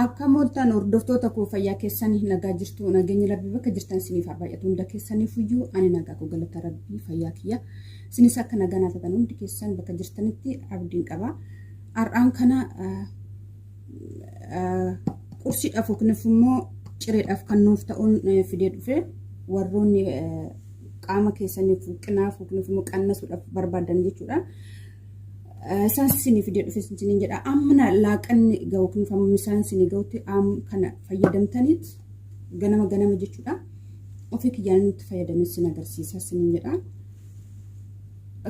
Akka mooltaan hordoftoota koo fayyaa keessanii nagaa jirtu nageenyi rabbii bakka jirtan isiniif haa baay'atu hunda keessaniif iyyuu ani nagaa koo galata rabbii fayyaa kiyya isinis akka nagaa naa taatan hundi keessan bakka jirtanitti abdiin qaba. Har'aan kana qursiidhaaf yookiin immoo cireedhaaf kan nuuf ta'uun fidee dhufe warroonni qaama keessaniif qinaaf yookiin immoo qannasuudhaaf barbaadan jechuudha. Isaan isinii fidee dhufe isiniin jedha. Amma laaqanni gahu yookiin amma isaan isinii gahutti kana fayyadamtaniit ganama ganama jechuudha. Ofii kiyyaan itti fayyadamee isin agarsiisa isiniin jedha.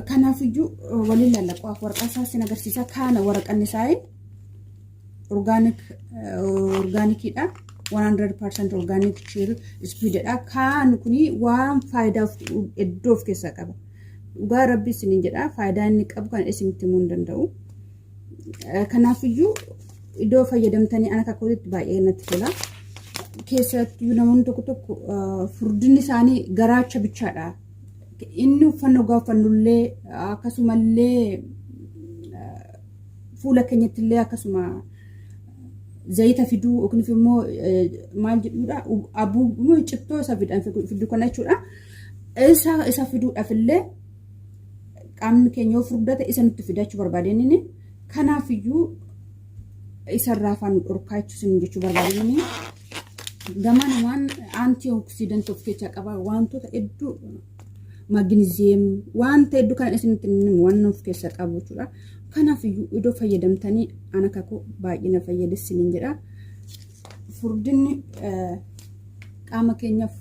Kanaafiyyuu waliin lallaquu waraqaa isaa isin agarsiisa. Kaana waraqanni isaa organic organicidha. 100% organic chill speedidha. Kaan kuni waan faayidaa hedduu of keessaa qaba. Dhugaa rabbi isiniin jedha faayidaa inni qabu kan isinitti himuu hin danda'u. Kanaafiyyuu iddoo fayyadamtanii ana kakootitti baay'ee natti tola. Keessattuu namoonni tokko tokko furdinni isaanii garaacha bichaadha. Inni uffannoo gaafa uffannullee akkasumallee fuula keenyatti illee akkasuma zayita fiduu yookiin immoo maal jedhudha abuu cittoo isa fidan fidu kana jechuudha. Isa isa fiduudhaaf illee qaamni keenya yoo furdate isa nutti fidachuu barbaadeen inni kanaaf iyyuu isarraa afaan nu dhorkaa jechuun jechuu barbaadeen inni gamanumaan anti oxidant of keessaa qaba wantoota hedduu magnesium wanta hedduu kan isinitti himu waan of keessaa qabu jechuudha. Kanaaf iyyuu iddoo fayyadamtanii ana kakuu baay'ee na fayyada isiniin jedha. Furdinni qaama keenyaaf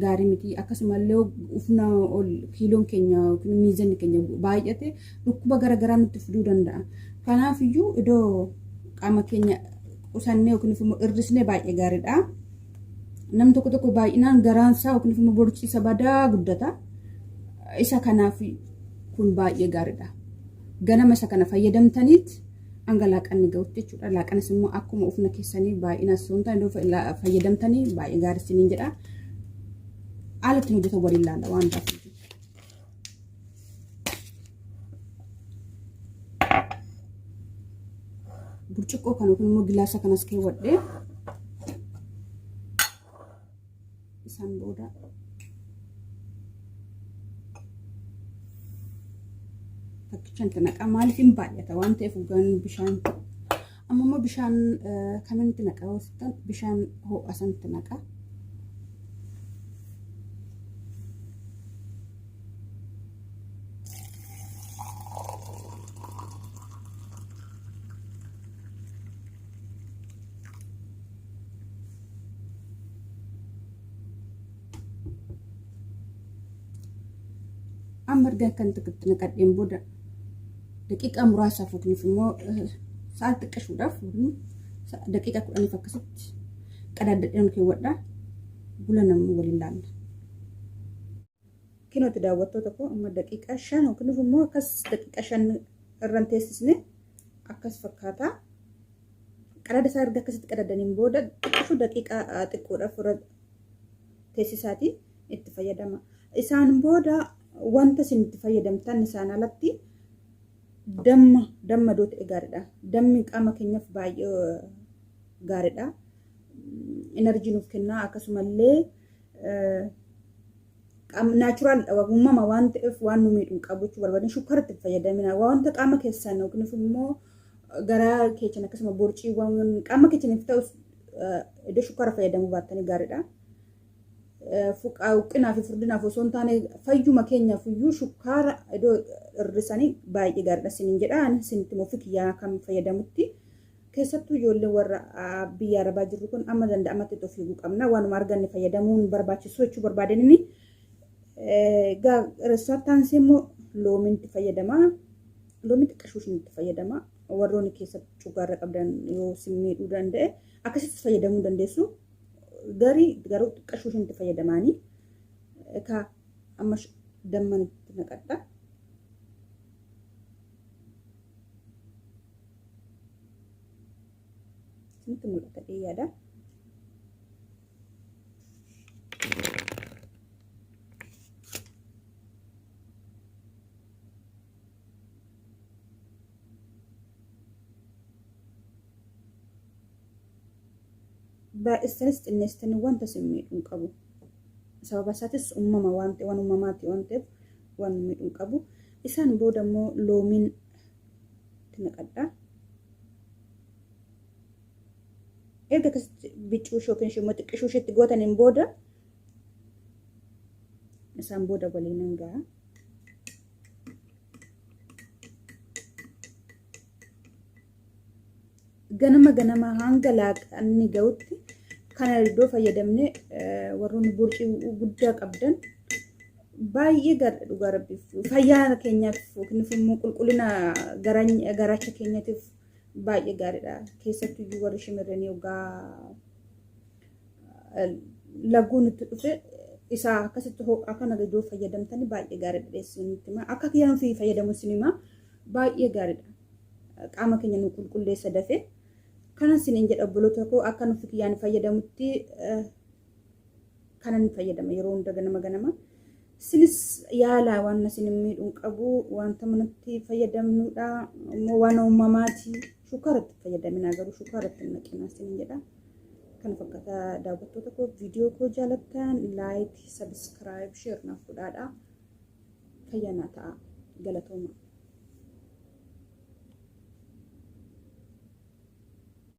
gaarii miti akkasumallee ufna ol kiiloon keenya yookiin miizanni keenya baay'ate dhukkuba garaagaraa nutti fiduu danda'a. Kanaaf iyyuu iddoo qaama keenya qusannee yookiin immoo hir'isnee baay'ee gaariidha. Namni tokko tokko baay'inaan garaan isaa yookiin immoo borci isa badaa guddata. Isa kanaaf kun baay'ee gaariidha. Ganama isa kana fayyadamtaniit hanga laaqanni gahutti jechuudha. Laaqanis immoo akkuma ufna keessanii baay'ina osoo hin taane fayyadamtanii baay'ee gaarii isiniin jedha. Haala ittiin hojjetan waliin laalla waan ta'eef. Burcuqqoo kana yookiin immoo gilaasa kanas keewwadhee isaan booda takkicha itti naqa maaliif hin baay'ata waan ta'eef dhugaan bishaan amma immoo bishaan kamitti naqa yoo bishaan ho'a sanatti naqa. Amma erga akkan itti naqadheen booda daqiiqaa muraasaaf yookiin immoo sa'a xiqqashuudhaaf yookiin daqiiqaa 10f akkasitti qadaadadheen keewwadha. Bula namni waliin laalla. Kinooti daawwattoota koo amma daqiiqaa 5 yookiin immoo akkas daqiiqaa 5 irran teessisne akkas fakkaata. Qadaada isaa erga akkasitti qadaadaniin booda xiqqishuu daqiiqaa xiqqoodhaaf irra teessisaati itti fayyadama. Isaan booda wanta isin itti fayyadamtan isaan alatti damma damma iddoo ta'e gaariidha. Dammi qaama keenyaaf baay'ee gaariidha. Enerjii nuuf kenna akkasumallee naachuraal uumama waan ta'eef waan nu miidhu hin qabu jechuu barbaadan shukkaara itti fayyadamina wanta qaama keessan yookiin immoo garaa keessan akkasuma borciiwwan qaama keessaniif ta'u iddoo shukkaara fayyadamuu baattanii gaariidha. Huqqinaa fi furdinaaf osoo hin taane fayyuma keenyaaf iyyuu shukkaara iddoo hir'isanii baay'ee gaariidha isiniin jedha. Ani isinitti immoo fikiyyaa kan fayyadamutti. Keessattuu ijoolleen warra biyya arabaa jirru kun amma danda'amatti itti of eeguu qabna. Waanuma arganne fayyadamuun barbaachisu jechuu barbaadeen inni. Egaa restoortaansii immoo loomiin itti fayyadama. Loomii xiqqashuu ishiin itti fayyadama. Warroonni keessatti cugaarra qabdan yoo isin miidhuu danda'e akkasitti fayyadamuu dandeessu. Garii garuu xiqqashuu ishiin itti fayyadamaanii. Egaa amma damman itti naqadha. Isinitti mul'ata yaada. Baay'istanis xinneessitanii wanta isin miidhuu hin qabu. Sababa isaatis uumama waan ta'e waan uumamaati waan ta'eef waan miidhuu hin qabu. Isaan booda immoo loomiin itti naqadha. Erga akkasitti biccuu ishee yookiin immoo xiqqishuu isheetti gootaniin booda isaan booda waliin nan ga'a. Ganama ganama hanga laaqanni ga'utti kana iddoo fayyadamne warroonni borcii guddaa qabdan baay'ee gaariidha dhugaa rabbiif fayyaa keenyaaf yookiin immoo qulqullina garaacha keenyaatiif baay'ee gaariidha. Keessattuu iyyuu warri shimirranii hoggaa laguun itti dhufe isaa akkasitti ho'aa kana iddoo fayyadamtanii baay'ee gaariidha dhiyeessinitti hima. Akka kiyyaan ofii fayyadamu isin hima baay'ee gaariidha. Qaama keenya nu qulqulleessa dafee. Kanan isiniin jedha obboloota koo akka nufi kiyyaan fayyadamutti kanan fayyadama yeroo hunda ganama ganama. Isinis yaalaa waan isin miidhuu hin qabu wanta manatti fayyadamnudha immoo waan uumamaati shukkaara itti fayyadaminaa garuu shukkaara itti hin naqinaa isiniin jedha. Kana fakkaata daawwattoota koo viidiyoo koo jaalattan laayik sabiskiraayib sheer naaf godhaadha. Fayyaa naa ta'a galatooma.